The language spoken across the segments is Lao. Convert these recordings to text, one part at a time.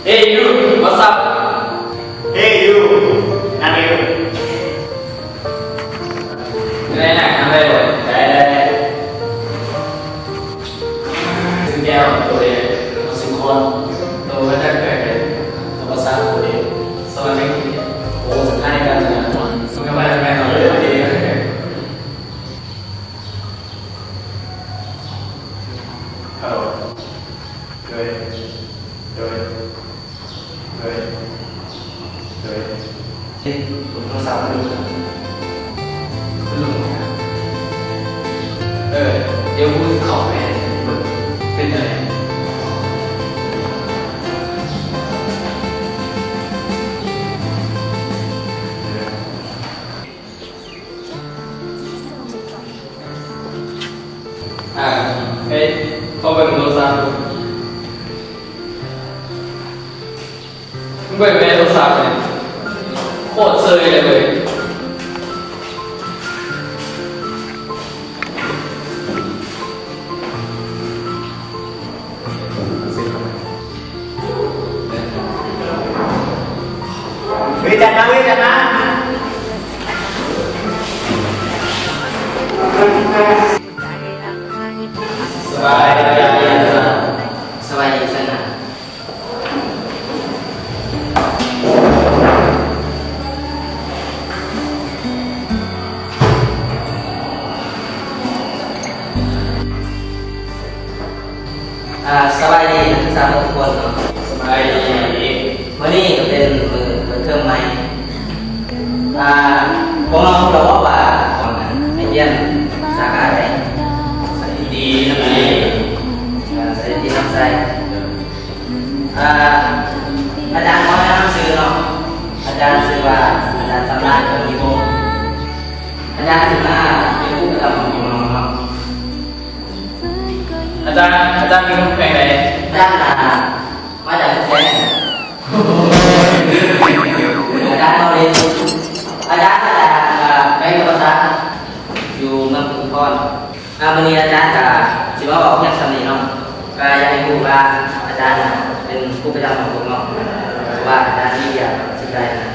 Hey you, what's up? Hey you, not you. ໄດ້ນະ ທຳໄດ້ບໍ່? ໄດ້ ໄດ້ ໄດ້. ຊື່ແກ້ວ ໂຕເອງ. ຊື່ຄອນ ໂຕມາຈາກແຂວງໃດ? ທຳມະຊາດ ໂຕເອງ. ສະຫວັດດີ. ໂອ້ ສະຖານການນະ ສະບາຍດີ. ຮັລໂຫຼ ໂດຍ ໂດຍ ໂດຍ ໂດຍ ເອີ ໂທລະສັບມັນ ເອີ ດຽວກູເຂົ້າໄປເບິ່ງ ເປັນຈັ່ງໃດ? ອ່າ ເອີ ຂໍເບິ່ງໂທລະສັບ ເບິ່ງແມ່ໂທລະສັບນີ້ ໂຄດເຊີຍເລີຍເວີຍ. ເວທະນາ ເວທະນາ ສະບາຍດີ ສະບາຍດີ ສະບາຍດີ. ອ່າ ສະບາຍດີນັກສຶກສາທຸກຄົນເນາະ. ສະບາຍດີ. ມື້ນີ້ກໍເປັນມື້ເປີດເທີມໃໝ່. ອ່າ ພວກນ້ອງຮູ້ແລ້ວບໍ່ວ່າ ໄປຮຽນສາຂາໃດ? ສະຖິຕິ ນ້ຳໃສ. ເອີ ສະຖິຕິ ນ້ຳໃສ. ອ່າ ອາຈານຂໍແນະນຳຊື່ເນາະ. ອາຈານຊື່ວ່າ ອາຈານສຳລານ ພົມວິວົງ. ອາຈານຖືວ່າເປັນຄູປະຈຳຂອງພວກນ້ອງເນາະ. ອາຈານ ອາຈານເປັນຄົນແຂວງໃດ? ອາຈານ ອ່າ ມາຈາກແຂວງ ອາຈານເວົ້າເລ່ນ. ອາຈານມາຈາກ ອ່າ ແຂວງຈຳປາສັກ ຢູ່ເມືອງປະທຸມພອນ. ອ່າ ມື້ນີ້ອາຈານກະຊິມາເວົ້າພຽງສ່ຳນີ້ເນາະ. ກະຢາກໃຫ້ຮູ້ວ່າອາຈານນະເປັນຄູປະຈຳຂອງພວກນ້ອງ ເພາະວ່າອາຈານມີວຽກຊິໄປນະ.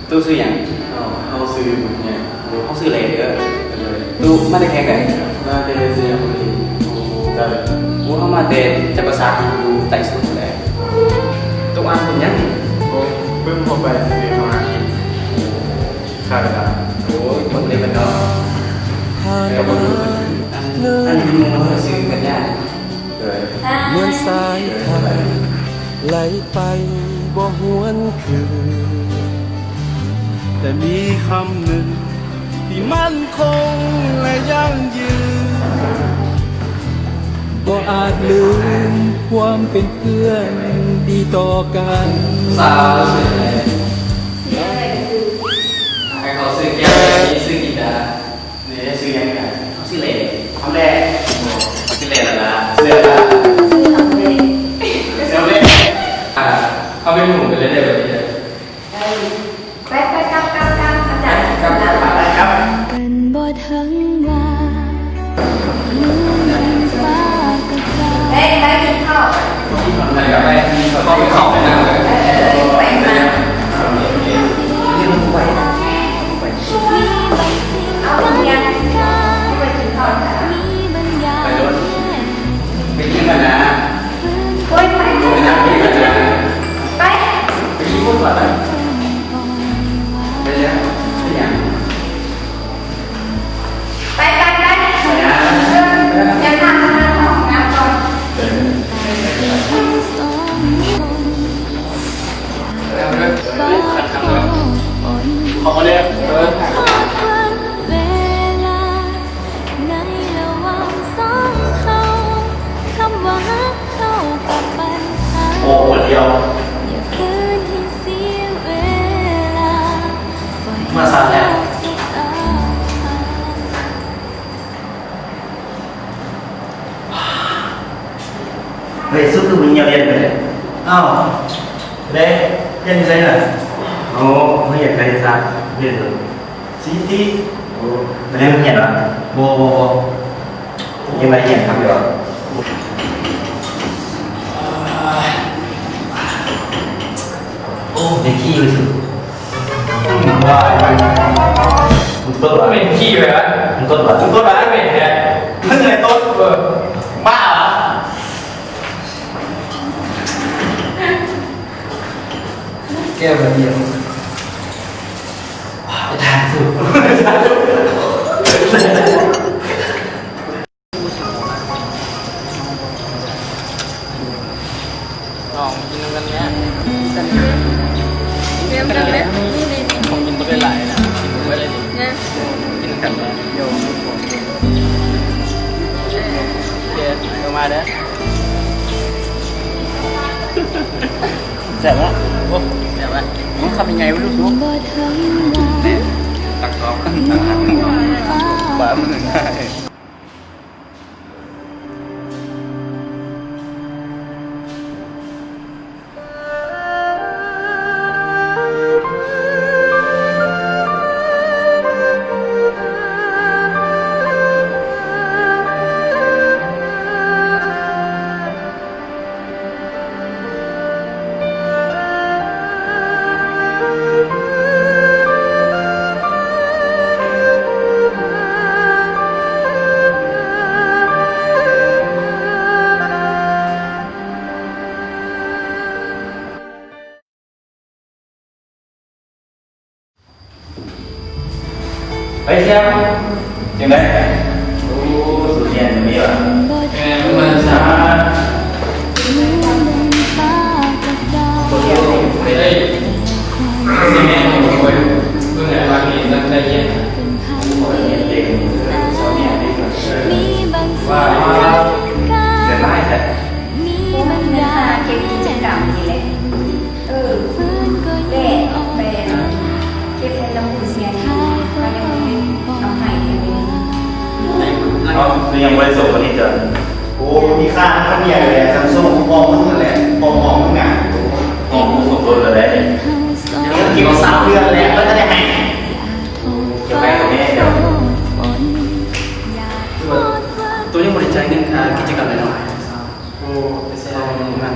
ຕູ້ຊື່ຫຍັງ? ເຮົາຊື່ຫຍັງ? ຕູ້ຊື່ເລເດີ. ຕູ້ມາແຕ່ແຂວງໃດ? ມາແຕ່ໄຊຍະບູລີ. ຕູ້ເຮົາມາແຕ່ຈຳປາສັກ ຢູ່ໃຕ້ສຸດພຸ້ນແຫຼະ. ຕູ້ອ່ານເປັນຫຍັງ? ເບິ່ງທົ່ວໄປຊື່ໆ ເຮົາອ່ານກິນ. ຂ້າເວລາ ໂອ້ຍ ຄົນເລັກເນາະ. ອັນນີ້ໝູ່ເຮົາຊື່ກັນຍາ. ເອີ ເໝືອນສາຍທານໄຫຼໄປບໍ່ຫວນຄືນ, ແຕ່ມີຄຳໜຶ່ງທີ່ໝັ້ນຄົງ ແລະ ຢັ້ງຢືນ, ບໍ່ອາດລືມຄວາມເປັນເພື່ອນດີຕໍ່ກັນ. ສາວຊື່ຫຍັງ? ຊື່ອະໄລ? ຊື່ ໃຫ້ເຂົາຊື່ແກ້ວ ມີຊື່ກິນດາ. ນີ້ຊື່ຫຍັງນະ? ເຂົາຊື່ເລ. ຄຳແລກ. ເຂົາຊື່ເລລະລະ. ເລລະລະ. ຊື່ຄຳແລກ. ເລລະລະ. ອ່າ ເຮົາເປັນໝູ່ກັນເລີຍເດີ ບາດນີ້ເດີ. ໄປ ໄປ ກັບ ກັບ ກັບ ອາຈານ. ກັບ ກັບ ກັບ ກັບ. ເປັນບໍ່ເຖິງວ່າ ມື້ນີ້ຟ້າກໍຈະ ໄປ ໄປກິນເຂົ້າ. ໄປ ໄປກິນເຂົ້າ ໄປກິນເຂົ້າ ໄປກິນເຂົ້າ. ເອີ ໄປ ໄປ. ເອົາ ເອົາ ໄປກິນເຂົ້າ. ໄປໂລດ ໄປກິນກັນນະ. ໂອ້ຍ ໄປ ໄປ ໄປກິນກັນນະ. ໄປ ໄປກິນກັນກ່ອນນະ. ເປັນຫຍັງ? ເປັນຫຍັງ? ໄປສຸດຄືມັນຍາວລຽນໄປເລີຍ. ອ້າວ ເດ້ ຮຽນຢູ່ໃສນະ? ໂອ້ ຮຽນໄປສາ ຮຽນຢູ່ ຊີທີ ໂອ້ ບໍ່ໄດ້ຮຽນຫວາ? ບໍ່ ບໍ່ ບໍ່ ຍັງບໍ່ໄດ້ຮຽນຄັບຢູ່. ໂອ້ ໄດ້ຂີ້ໄປສຸດ. ມຶງຕົດຫວາ? ເປັນຂີ້ໄປຫວາ? ມຶງຕົດຫວາ? ມຶງຕົດຫວາ? ເປັນແທ້ ມຶງແຫຼະຕົດ. ເອີ ບ້າຫວາ? ແກ້ວດຽວ ໄປຖ່າຍຮູບ. ລອງກິນນຳກັນແດ່. ເຕຍມນຳແດ່. ນີ້ໆ ຂອງກິນບໍ່ໄດ້ຫຼາຍນະ ກິນໄວ້ເລີຍນີ້. ນະ ກິນນຳກັນເດີ. ໂອເຄ ເອົາມາເດີ. ແຊບເນາະ. ໂອ້ ແຊບຫວາ? ມັນຄຳໃຫຍ່ໆ ບໍ່ຮູ້. ຕັກທອງ ປາມັນງ່າຍ. ໄປ ແຊມ ຈັ່ງໃດ? ໂອ້ ສູນຮຽນກໍມີຫວາ? ແມ່ນ ມັນສາມາດ ເບິ່ງແມ່ນ ເບິ່ງແມ່ນວ່າມີຕັ້ງໃຈຮຽນ ຮຽນເກັ່ງ ສອບຮຽນເກັ່ງ ວ່າ ເປັນຫຼາຍແທ້. ເກັບກິດຈະກຳນີ້ແຫຼະ ເອີ ແລະໄປເກັບເງິນນຳຜູ້ເສຍຊີວິດ ເຂົາຍັງບໍ່ໄດ້ເອົາໃຫ້ເລີຍ. ເອົາ ຄືຍັງບໍ່ໄດ້ສົ່ງເຂົານີ້ຈ້ະ? ໂອ້ ມີຄ່ານຳກັນຫຍັງແຫຼະ ຄັນສົ່ງຂອງມຶງຫັ້ນແຫຼະ ຂອງ ຂອງມຶງນະ ຂອງກູສົ່ງໂດນແລ້ວເດ້ ເກັບເອົາສາມເດືອນແລ້ວ ບໍ່ທັນໄດ້ໃຫ້. ເກັບໄວ້ກັບແມ່ເຈົ້າ. ໂຕຍັງບໍ່ໄດ້ຈ່າຍເງິນຄ່າກິດຈະກຳເລີຍເນາະ. ໂອ້ ໄປໃຊ້ເງິນນັ້ນ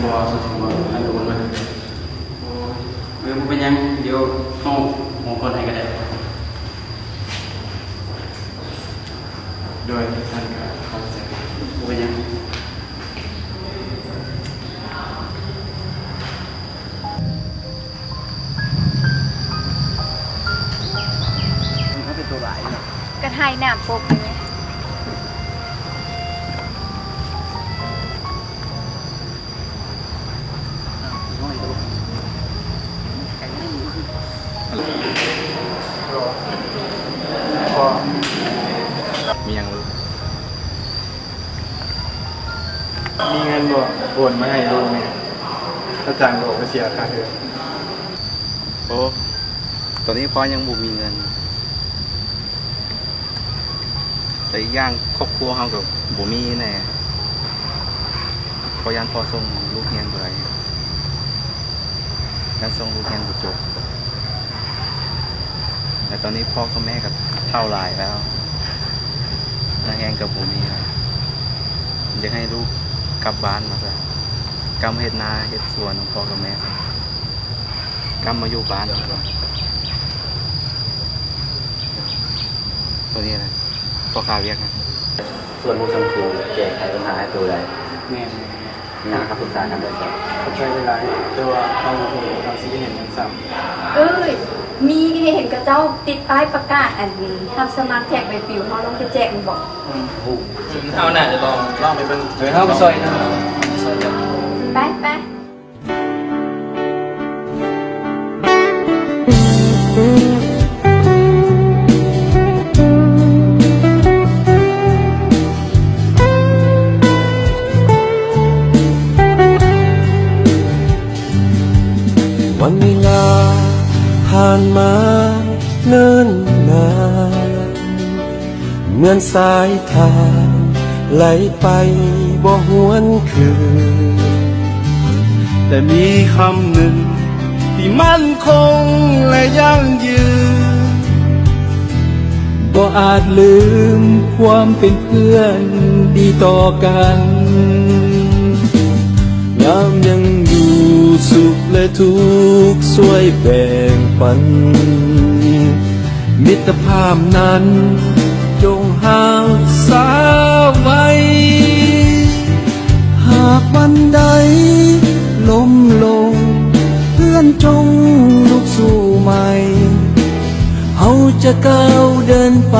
ບໍ່ສົມຄວນ ອັນໂອນມາ. ໂອ້ຍ ເອີ ບໍ່ເປັນຫຍັງ ດຽວເຮົາໂອນກ່ອນໃຫ້ກໍໄດ້. ໂດຍ ຊັ້ນກໍຂອບໃຈ. ບໍ່ເປັນຫຍັງ. ມັນເປັນຕົວຫຼາຍເນາະ. ກະໄຖນ້ຳປົກນີ້. ມີຫຍັງ ມີເງິນບໍ່? ໂອນມາໃຫ້ລູກແດ່ ຂ້າຈ້າງລູກໄປເສຍຄ່າເຮືອນ. ໂອ້ ຕອນນີ້ພໍ່ຍັງບໍ່ມີເງິນ ແລະ ອີກຢ່າງຄອບຄົວເຮົາກໍບໍ່ມີແດ່ ເພາະຢ້ານພໍ່ສົ່ງລູກຮຽນບໍ່ໄດ້ ຢ້ານສົ່ງລູກຮຽນບໍ່ຈົບ ແລະ ຕອນນີ້ພໍ່ກັບແມ່ກໍເຖົ້າຫຼາຍແລ້ວ ແຮງກໍບໍ່ມີແລ້ວ ຢາກໃຫ້ລູກກັບບ້ານວ່າຊັ້ນ ກັບມາເຮັດນາເຮັດສວນນຳພໍ່ກັບແມ່ ກັບມາຢູ່ບ້ານ ໂຕນີ້ແຫຼະ ພໍ່ຄ້າວຽກນະ. ສ່ວນໝູ່ສ່ວນຄູ່ແກ້ໄຂບັນຫາໃຫ້ໂຕໄດ້. ແມ່ນໆໆ. ມີຫຍັງກໍປຶກສາກັນໄດ້. ຂອບໃຈຫຼາຍໆ ແຕ່ວ່າເຮົາບໍ່ຮູ້ວ່າເຮົາຊິໄປເຮັດຫຍັງຊ້ຳ. ເອີຍ ມີ ເຫັນເຂົາເຈົ້າຕິດປ້າຍປະກາດ ອັນ ຮັບສະໝັກແຈກໃບປິວ ເຮົາລອງໄປແຈກແມ່ນບໍ່? ອືມ ເຮົາໜ້າຈະລອງ ລອງໄປເບິ່ງ. ໂດຍ ເຮົາໄປຊ່ອຍນຳ ໄປຊ່ອຍກັນ. ໄປ ໄປ. ວັນເວລາຜ່ານມາເນີນນານ ເໝືອນສາຍທາງໄຫຼໄປ ບໍ່ຫວນຄືນ ແຕ່ມີຄຳໜຶ່ງທີ່ໝັ້ນຄົງ ແລະ ຢັ້ງຍືນ ບໍ່ອາດລືມຄວາມເປັນເພື່ອນດີຕໍ່ກັນ ຍາມຍັງຢູ່ສຸກ ແລະ ທຸກ ຊ່ວຍແບ່ງປັນ ມິດຕະພາບນັ້ນ ຈົ່ງຮັກສາໄວ້ ຫາກວັນໃດລົ້ມລົງ ເພື່ອນຈົ່ງລຸກສູ້ໃໝ່ ເຮົາຈະກ້າວເດີນໄປ